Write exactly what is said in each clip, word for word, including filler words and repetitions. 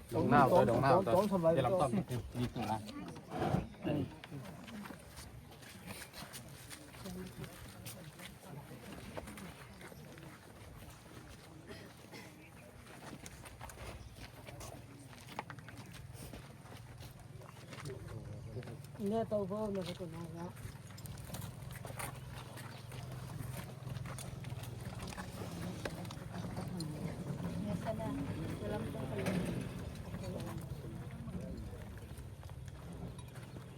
Dong nau, dong nau, dong nau.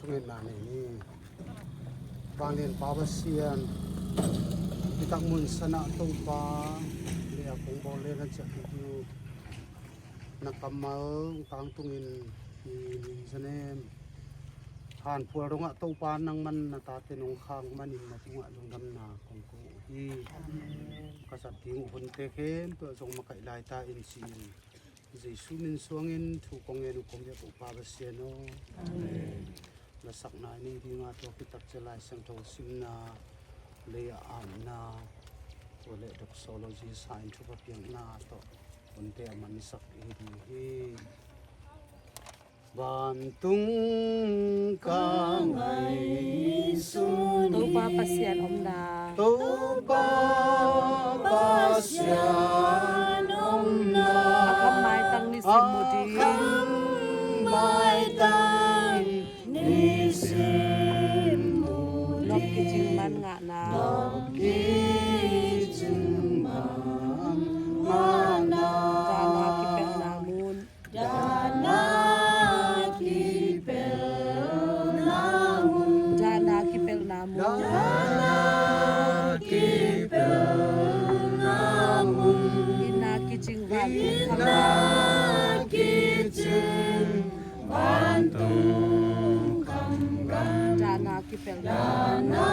Thungetna nei ni. Vanglian Pa Pasian, hitak mun sanah Topa, le a kong bawl le na ciah kik uh na kammal tangtungin i ni zanem hanphual dongah Topa nangman na tate nong khak manin na tungah lungdamna kong ko uh hi. Ka zat ding uh hunte khempeuh zong makaih lai ta in ci-in Jesu min suangin thu kong ngen uh kong biak uh Pa Pasian aw. Amen. Lasakna i nei dinga tua kitak cia Lai Siangtho simna, lei a apna, tua le doxology sa in thupha piakna tawh hunte a mansak i hi ding hi. Vantung ka ngaihsun Topa Pasian omna. Topa Pasian omna. A kham maitang nisim mu ding. A kham maitang nisim mu ding. Nop kicing man ngahna. Nop kicing man ngahna. Dahna kipelhna mun. Dahna kipelhna mun. Dahna kipelhna mun. Dahna kipelhna mun. Itna kicing vantung khamgam. Itna kicing vantung khamgam. Dahna kipelhna. Dahna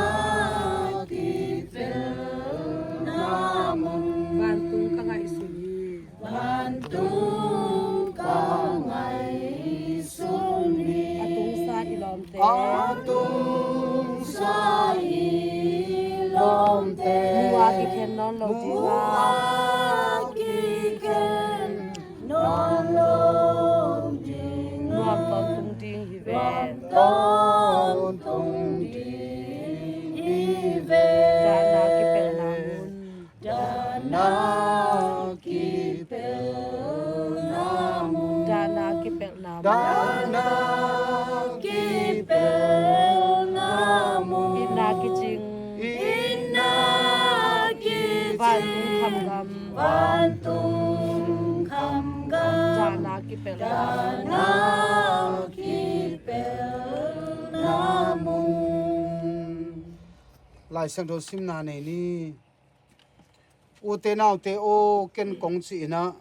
kipelhna mun. Vantung ka ngaihsun hi. Vantung ka ngaihsun hi. A tungsa i lawmte. A tungsa i lawmte. Mu-a kikhen nawn lo dinga. Mu-a kikhen nawn lo dinga. Nuam tawntung ding hi ven. Nuam tawntung ding hi ven. Dahna kipelhna mun. Dahna kipelhna mun. Dahna kipelhna mun. Dahna kipelhna mun. Itna kicing. Itna kicing. Vantung khamgam. Vantung khamgam. Dahna kipelhna mun. Dahna kipelhna mun. Lai Siangtho simna nei ni. Ute naute aw, ken kong ci-in ah,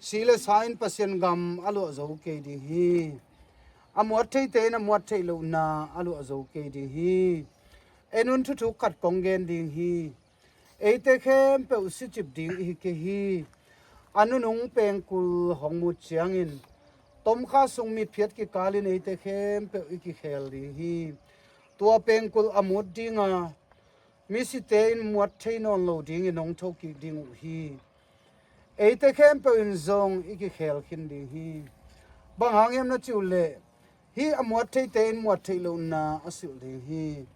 si le sa in Pasian gam a luah zo kei ding hi. A muat theite in a muat theih lohna a luah zo kei ding hi. En un, thuthuk khat kong gen ding hi. Eite khempeuh sicip ding i hi kei hi. A nunung pengkul hong mut ciangin tomkha sung mitphiat kikalin eite khempeuh i kikhel ding hi. Tua pengkul a mut dinga misite in muat thei nawn lo dingin hong thokik ding uh hi. Eite khempeuh in zong i kikhel khin ding hi. Bang hang hiam na cih uh leh, hih a muat theite in muat theih lohna a silh ding hi.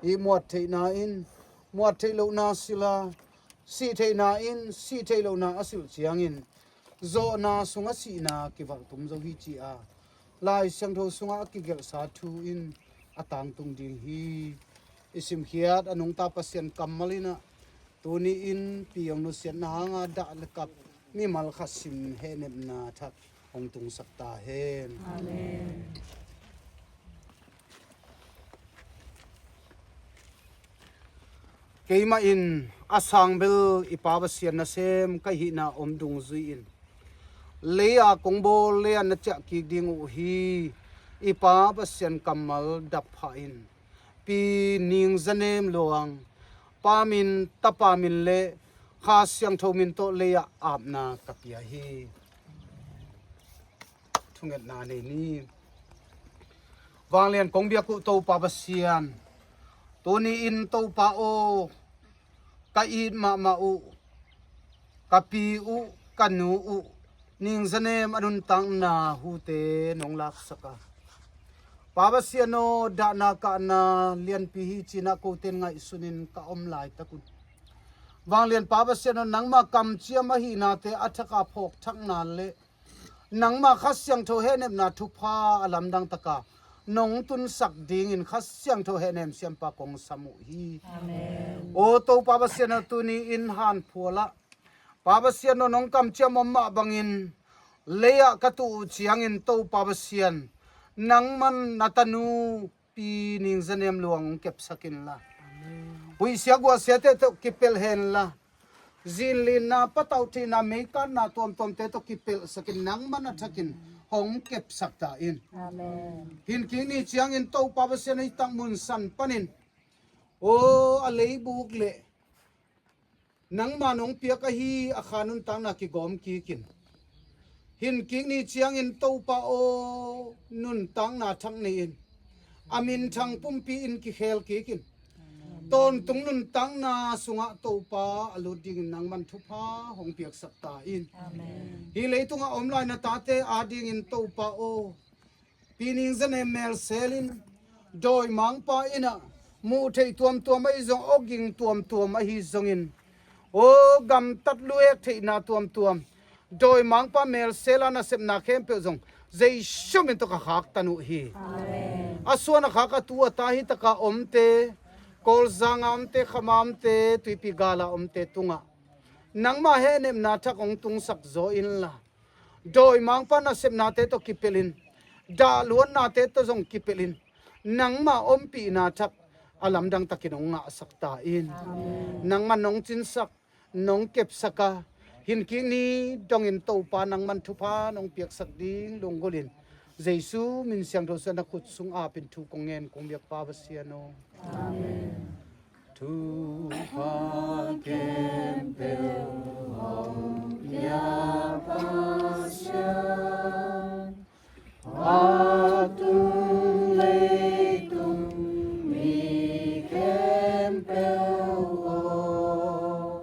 Hih muat theihna in muat theih lohna silh a, sih theihna in sih theih lohna a silh ciangin, zawhna sungah sihna kivalh tum zo hi ci-a Lai Siangtho sungah a kigelhsa thu in a tangtung ding hi. I simkhiat a nungta Pasian kammal in ah tuni in pi hong nusiatna hanga dah le kap mimal khat sim hehnepna thak hong tungsak ta hen. Amen. Keimah in a sang bel i Pa Pasian nasem ka hihna om dungzui in, lei-a kong bawl, lei-a na ciah kik ding uh hi. I Pa Pasian kammal dap phah in, Pi Ning Za Nem Luang Pa min, Tapa min le Kha Siangtho min tawh lei-ah apna ka pia hi. Thungetna nei ni. Vanglian kong biak uh Topa Pasian, tuni in Topa aw, ka it mahmah uh, ka pi uh, ka nu uh, Ning Za Nem a nuntakna hute nong laksak a, Pa Pasian aw, dahna kahna lianpi hi ci-in ah kote in ngaihsun in ka om laitak un, Vanglian Pa Pasian aw, nangma kamciam ahihnate a thak a phawk thakna le nangma Kha Siangtho hehnepna thupha a lamdang taka nong tunsak dingin Kha Siangtho hehnem siampa kong sam uh hi. Amen. Aw Topa Pasian aw, tuni in hanphual ah, Pa Pasian aw, nong kamciam om mah bangin lei-ah ka tuh uh ciangin Topa Pasian, nangman na tanu Pi Ning Za Nem Luang hong kepsak inla, huihsia guahsiate tawh kipelh henla, zinlinna patauh theihna meikatna tuamtuamte tawh kipelhsak in, nangman a thakin hong kepsak ta in. Amen. Hinkik ni ciangin Topa Pasian, hih tak mun san panin aw, a leibuk le nangma nong piak ahi a kha nuntakna kigawm kik in, hinkik ni ciangin Topa aw, nuntakna thak nei in, a minthang pumpi in kikhel kik in, tawntung nuntakna sungah Topa a lut dingin nangman thupha hong piaksak ta in. Amen. Hih leitungah a om lai na tate adingin Topa aw, Pi Ning Za Nem melsel in, dawimangpa in ah muh theih tuamtuam ahi zong, awging tuamtuam ahi zongin, aw, gamtat luhek theihna tuamtuam, dawimangpa melsel a nasepna khempeuh zong Jesu min tawh ka khaktan uh hi. Amen. A suan a khak a tu a ta hih taka omte, Kawlzanga omte, Khama omte, Tuipi gala omte tungah nangma hehnepna thak hong tungsak zaw inla, dawimangpa nasepnate tawh kipelh in, dahluatnate tawh zong kipelh in, nangma ompihna thak a lamdang takin hong ngahsak ta in. Amen. Nangman nong cinsak, nong kepsak a, hinkik ni dongin Topa nangman thupha nong piaksak ding lunggulhin, Jesu min siangtho suan a khut sung apin thu kong ngen kong biak Pa Pasian aw. Amen. Thupha khempeuh hong pia Pasian, a tung leitung mi khempeuh aw,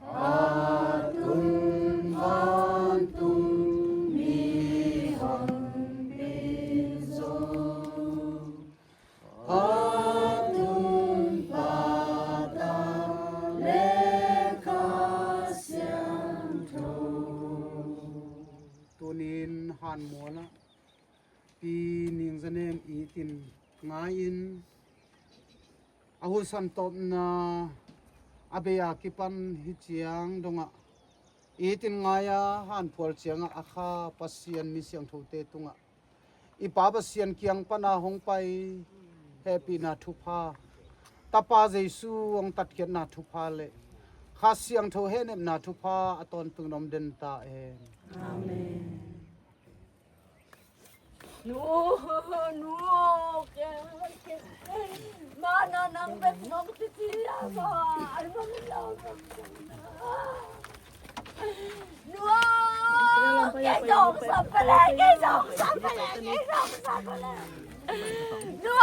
a tung vantung mi honpi zong, a tung pata le Kha Siangtho. Tunin hanmual ah Pi Ning Za Nem itin ngai-in, a husan tawpna a bei a kipan hih ciang dongah itin ngai-a hanphual ciangah a kha Pasian mi siangthote tungah i Pa Pasian kiang pana hong pai hehpihna thupha, Tapa Jesu hong tatkhiatna thupha le Kha Siangtho hehnepna thupha a tawntung in om den ta hen. Amen. Nu, nu, ke, ke, mana nang bet nong titi ama, ai mong lo nong titi. Nu, ke zong sa pale, ke zong sa pale, ke zong sa pale. Nu,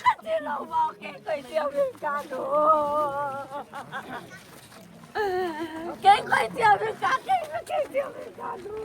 ka ti lo mo, ke koi ti mi ka nu. Kei koi ti mi ka, kei koi ti mi ka nu.